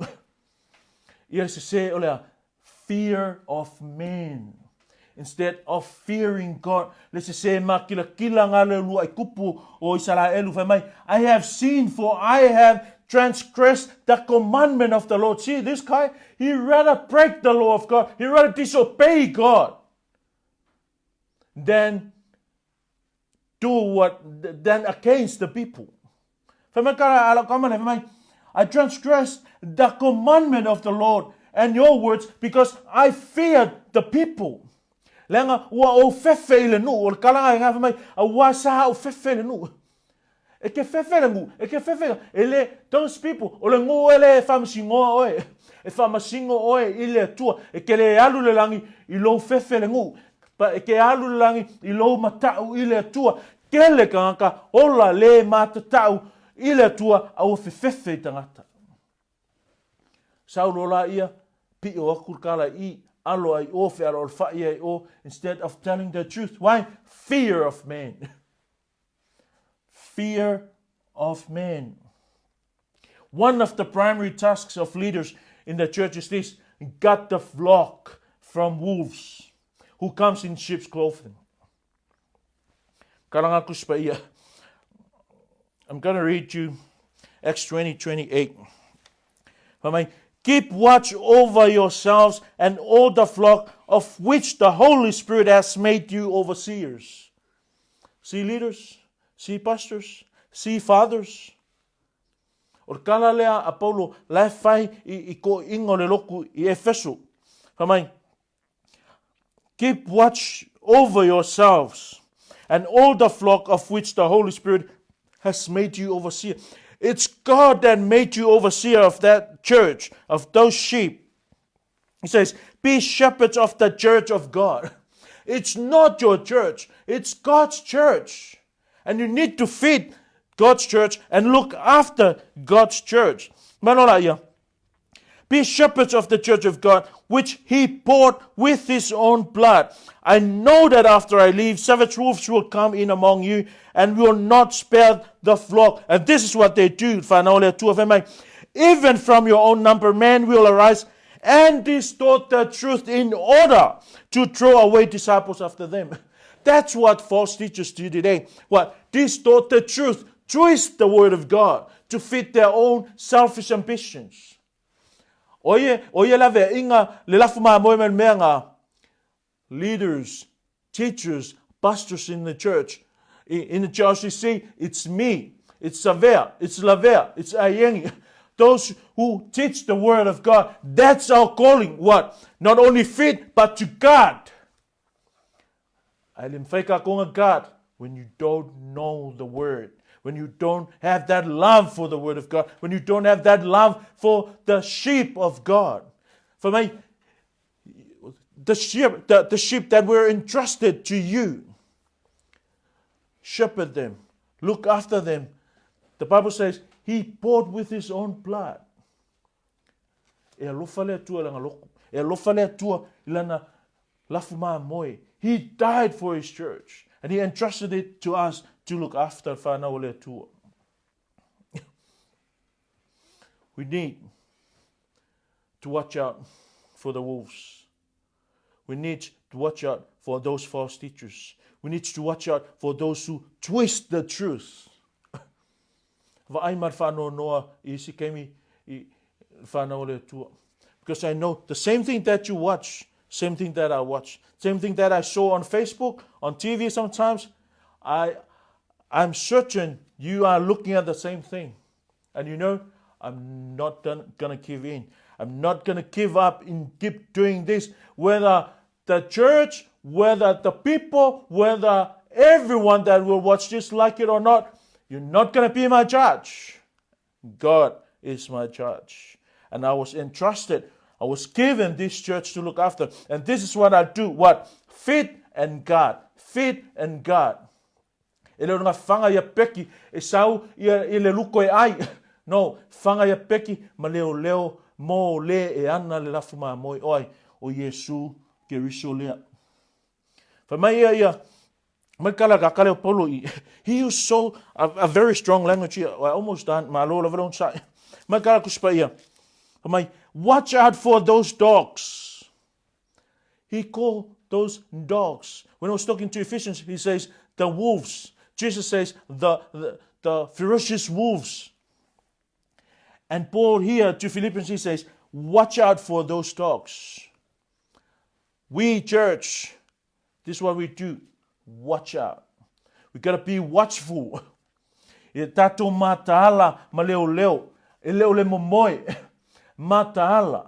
A: Ia se se o lea, fear of men. Instead of fearing God, le se se ma kila kila ngā le lua i kupu o Isaraelu whai mai, I have sinned for I have transgressed the commandment of the Lord. See, this guy, he rather break the law of God. He rather disobey God than do what than against the people. Fai mai ka ala ka mana, fai mai, I transgressed the commandment of the Lord and your words because I feared the people. Leaga ua ou fefe i le nuu, o le kalanga e ngā fai mai, a ua sa au fefe i le nuu. E ke fefe le nuu, e ke fefe, e le, those people, o le nuu e le e whamasingoa oe, e whamasingo oe i le Atua, e ke le alu le langi i lou fefe le nuu, Pa e ke alu le langi i lou mata'u i le Atua, kele kangaka ola le matata'u i le Atua a ua fefefe i tangata. Saulo la ia, Piʻo aku le kala i alo ai o fealoalofaʻi ai o instead of telling the truth. Why? Fear of man. Fear of man. One of the primary tasks of leaders in the church is this guard the flock from wolves who comes in sheep's clothing. Karanga kuspa ia. I'm going to read you Acts 20, 28. Keep watch over yourselves and all the flock of which the Holy Spirit has made you overseers. See leaders, see pastors, see fathers. O le kala lea a Paulo la e fai i, i ko inga o le loku i Efeso. Fai mai, Keep watch over yourselves and all the flock of which the Holy Spirit has made you overseer. It's God that made you overseer of that church, of those sheep. He says, Be shepherds of the church of God. It's not your church, it's God's church. And you need to feed God's church and look after God's church. Manola ia. Be shepherds of the church of God, which he bought with his own blood. I know that after I leave, savage wolves will come in among you and will not spare the flock. And this is what they do. Even from your own number, men will arise and distort the truth in order to throw away disciples after them. That's what false teachers do today. What? Distort the truth, twist the word of God to fit their own selfish ambitions. Oye, oye la ve inga le lafu ma moe mea ngā leaders, teachers, pastors in the church. In the church, you see, it's me, it's Savea, it's Lavea, it's Ayengi. Those who teach the word of God, that's our calling. What? Not only fit, but to God. Ae le mawhai ka konga God when you don't know the word, when you don't have that love for the word of God, when you don't have that love for the sheep of God. For me, the sheep, the, the sheep that were entrusted to you, shepherd them, look after them. The Bible says he bought with his own blood. E alofa le Atua i lana loku. E alofa le Atua i lana lafu mamoe. He died for his church and he entrusted it to us to look after whānau o le Atua. We need to watch out for the wolves. We need to watch out for those false teachers. We need to watch out for those who twist the truth. Vaai ma le faanoanoa i isi taimi i whanau o le Atua. Because I know the same thing that you watch, same thing that I watch, same thing that I saw on Facebook, on TV sometimes, I, I'm certain you are looking at the same thing. And you know, I'm not gonna give in. I'm not gonna give up and keep doing this, whether the church, whether the people, whether everyone that will watch this like it or not, you're not gonna be my judge. God is my judge. And I was entrusted, I was given this church to look after. And this is what I do. What? Fit and God. Fit and God. E le o nga whanga ia peki e sau ia i le luko e ai. No, whanga ia peki ma leo leo mō le e ana le lafu māmoe oai o Iesu Keriso lea. Whai mai ia ia, mai kala ka kale o Paulo i, he used so, a, a very strong language here, I almost done, malo lava lon sai. Mai kala kusipa ia, whai mai, watch out for those dogs. He called those dogs. When he was talking to Ephesians, he says, the wolves. Jesus says, the, the, the ferocious wolves. And Paul here to Philippians, he says, watch out for those dogs. We, church, this is what we do. Watch out. We got to be watchful. E tātou mataala ma leo leo. E leo le momoe. Mataala.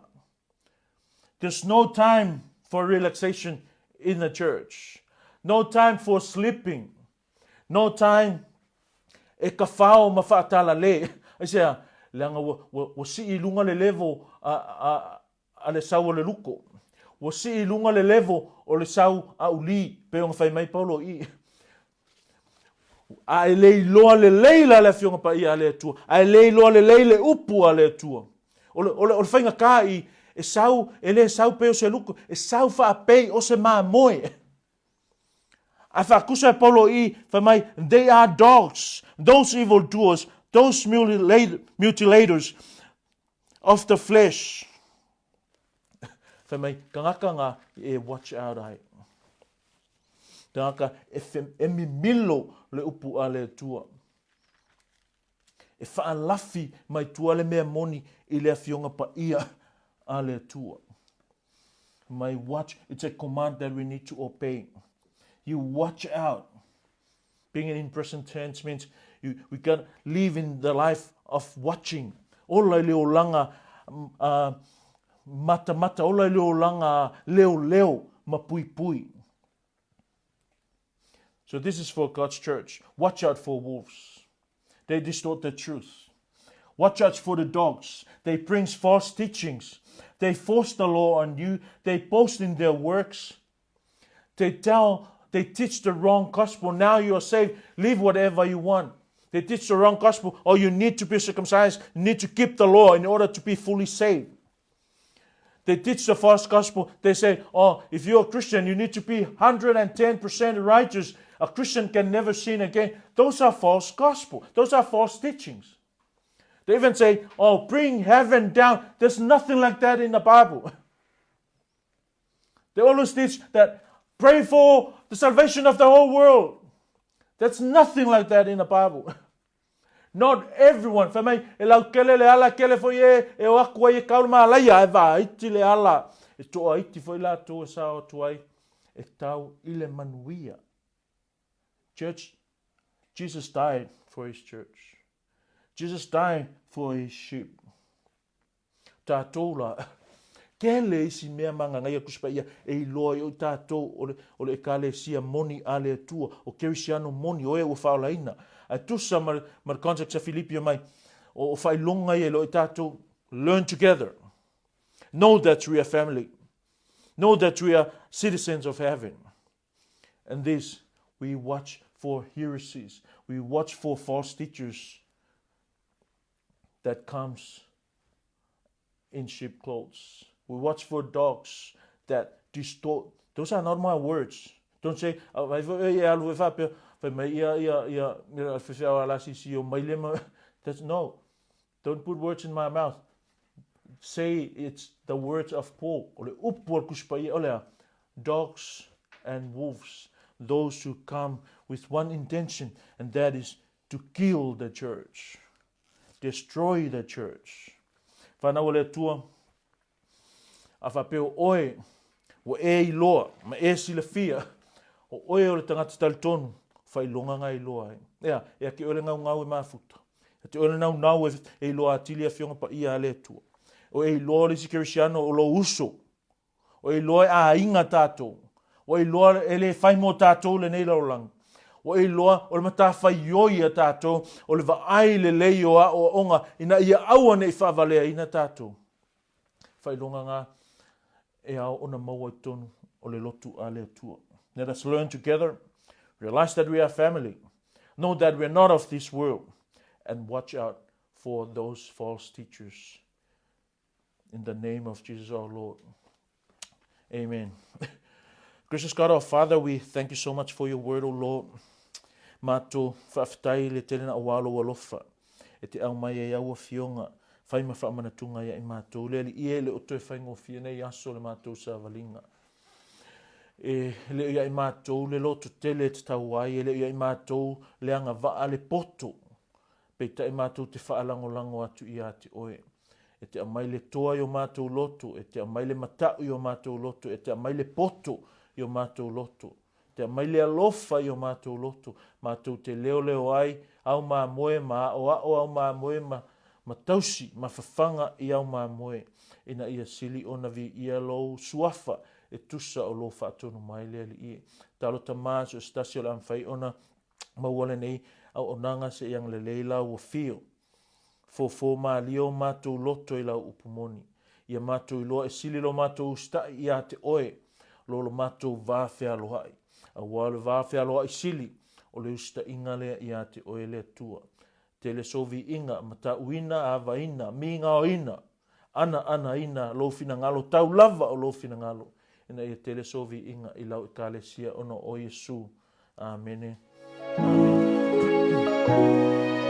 A: There's no time for relaxation in the church. No time for sleeping. No time e ka whao ma whaatala le. I say, leanga ua, ua, ua sii lunga le level a, a, a le sau o le luko. Ua sii lunga le level o le sau a uli, pe onga whai mai Paulo i. A e le iloa lelei la le Afioga Paia a le Atua, a e le iloa lelei le upu a le Atua. O le, o le, o le faigata i, E sau, e le sau pei o se luku, e sau faapei o se mamoe. Ae faatusa e Paulo i, fai mai, they are dogs, those evil doers, those mutilators of the flesh. Fai mai, tagata nga e watch out ai. Tagata e, e mimilo le upu a le Atua. E faalafi mai tua le mea moni i le Afioga Paia a le Atua. My watch, it's a command that we need to obey. You watch out. Being in present tense means you, we can live in the life of watching. Ola i le olaga uh, matamata, ola i le olaga leo leo ma puipui. So this is for God's church. Watch out for wolves. They distort the truth. Watch out for the dogs. They bring false teachings. They force the law on you. They boast in their works. They tell, they teach the wrong gospel. Now you are saved. Live whatever you want. They teach the wrong gospel. Oh, you need to be circumcised. You need to keep the law in order to be fully saved. They teach the false gospel. They say, oh, if you're a Christian, you need to be 110% righteous. A Christian can never sin again. Those are false gospel. Those are false teachings. They even say, oh, bring heaven down. There's nothing like that in the Bible. They always teach that pray for the salvation of the whole world. There's nothing like that in the Bible. Not everyone. Fai mai, e laukele le ala kele foi e, e o aku ai e kau le malaia, e vaiti le ala. E toa iti foi latou e sao atu ai, e tau i le manuia. Church, Jesus died for his church. Jesus died for his sheep. Tatou la. Tele isi mea magagaia Tusi Paia e iloa ai o i tatou o le, o le Ekalesia moni a le Atua, o Kerisiano moni, o ea ua faaolaina. Ae tusa ma le, ma le context a Filipi e mai, o, o faailoga ia e iloa ai tatou, learn together. Know that we are family. Know that we are citizens of heaven. And this, we watch for heresies. We watch for false teachers that comes in sheep clothes. We watch for dogs that distort. Those are not my words. Don't say, ah, e alu e faapea, fai mai ia, ia, ia, ia, fefea la sisi o mai le ma. That's, no. Don't put words in my mouth. Say it's the words of Paul. O le upu o le Tusi Paia, o le a? Dogs and wolves, those who come with one intention, and that is to kill the church, destroy the church. Whanau o le Atua, a whapea o oe, ua e iloa, ma e silafia, o oe o le tagata talitonu, whailonga ngā iloa ai. Ea, e ake oe le ngaungau e mafuta. E te oe le naunau e, e iloa atili afioga paia a le Atua. O e iloa o le isi Kerisiano o lou uso, Ua iloa e aiga tatou. Ua iloa e le fai mo tatou lenei lalolagi. Ua iloa o le matafaioi a tatou, o le vaai lelei o aoaoga ina ia aua ne i faavaleaina tatou. Faailoga nga e ao ona maua i totonu o le lotu a le Atua. Let us learn together, realize that we are family, know that we are not of this world, and watch out for those false teachers. In the name of Jesus our Lord. Amen. Gracious God, our Father, we thank you so much for your word, O Lord. Mātou whaafetai le tele na awa lou alofa. E te au mai ai au afioga, whai ma whaamanatunga ia i mātou. Le ali ia e le o toe whaingofie nei aso le mātou savaliga. E le o ia i mātou le loto tele e te tau ai, e le o ia i mātou le agavaa le poto Peitai mātou te whaalagolago atu ia te oe. E te aumai le toa i o mātou loto, e te aumai le mata'u i o mātou loto, e te aumai le poto i o mātou loto, e te aumai le alofa i o mātou loto, mātou te leoleo ai au māmoe ma aʻoaʻo au māmoe ma, ma tausi ma fafaga i au māmoe, ina ia sili ona viia lou suafa e tusa o lou faatonu mai le Alii e. Talo tamā so se tasi o le a mafai ona maua lenei auaunaga seia agalelei la ua fio. Fofo malie o matou loto i lau upu moni. Ia matou iloa e sili lo matou usitaʻi iā te oe, lo lo matou va fealoaʻi. Aua o le va fealoaʻi sili, o le usitaʻiga lea iā te oe le Atua. Tele sou viiga, matauina, avaina, migaoina. anaanaina lou finagalo, tau lava o lou finagalo, ina ia tele sou viiga i lau Ekalesia ona o Iesu. Amene. Amene.